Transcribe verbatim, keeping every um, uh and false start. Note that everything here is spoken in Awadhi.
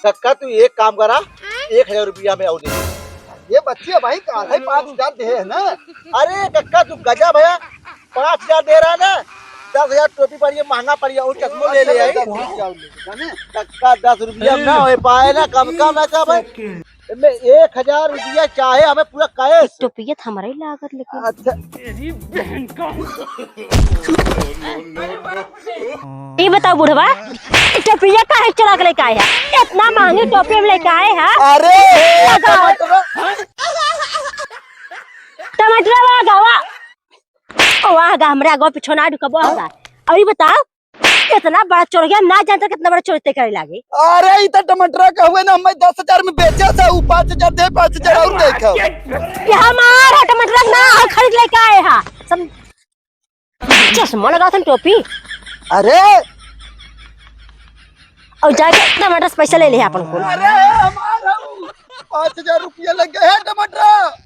कक्का, तू एक काम करा, एक हजार रुपया हमें और दे। ये बच्चे भाई, काल ही पाँच हजार दे है ना। अरे कक्का, तू गजब है, पाँच हजार दे रहा है ना, दस हजार टोपी पड़ी है, महंगा पड़ी है, और चश्मो ले ले आई। दस रुपया और ले ले, जाने? कक्का, दस रुपया ना हो पाए ना, कम कम ना कर भाई। इनमें एक हजार रुपया चाहे हमें पूरा कैश। टोपिया तो हमारा ही लागत, लेकिन अच्छा। ये बताओ बुढ़वा, ई टोपिया काहे चोरा के लेके आए है? इतना महंगी टोपी हम लेके आए हैं। अरे, टमाटर। टमाटर वाला गवा। वाह गा, हमरा गवा पीछे ना ढुकबो होगा। और ये बताओ, इतना बड़ा चोरिया, ना जानता कितना बड़ा चोरी करे लागे। अरे, ई तो टमाटर का हुए ना, हमें दस हजार में बेचे से, ऊ पाँच हजार दे, पाँच हजार और दे खाओ। ये हमार है टमाटर ना, हम खरीद लेके आए हैं। सब चश्मा लगा था, टोपी। अरे। और जाके टमाटर से पैसा ले ले अपन को। अरे, हमारा पाँच हजार रुपया लग गया है टमाटर।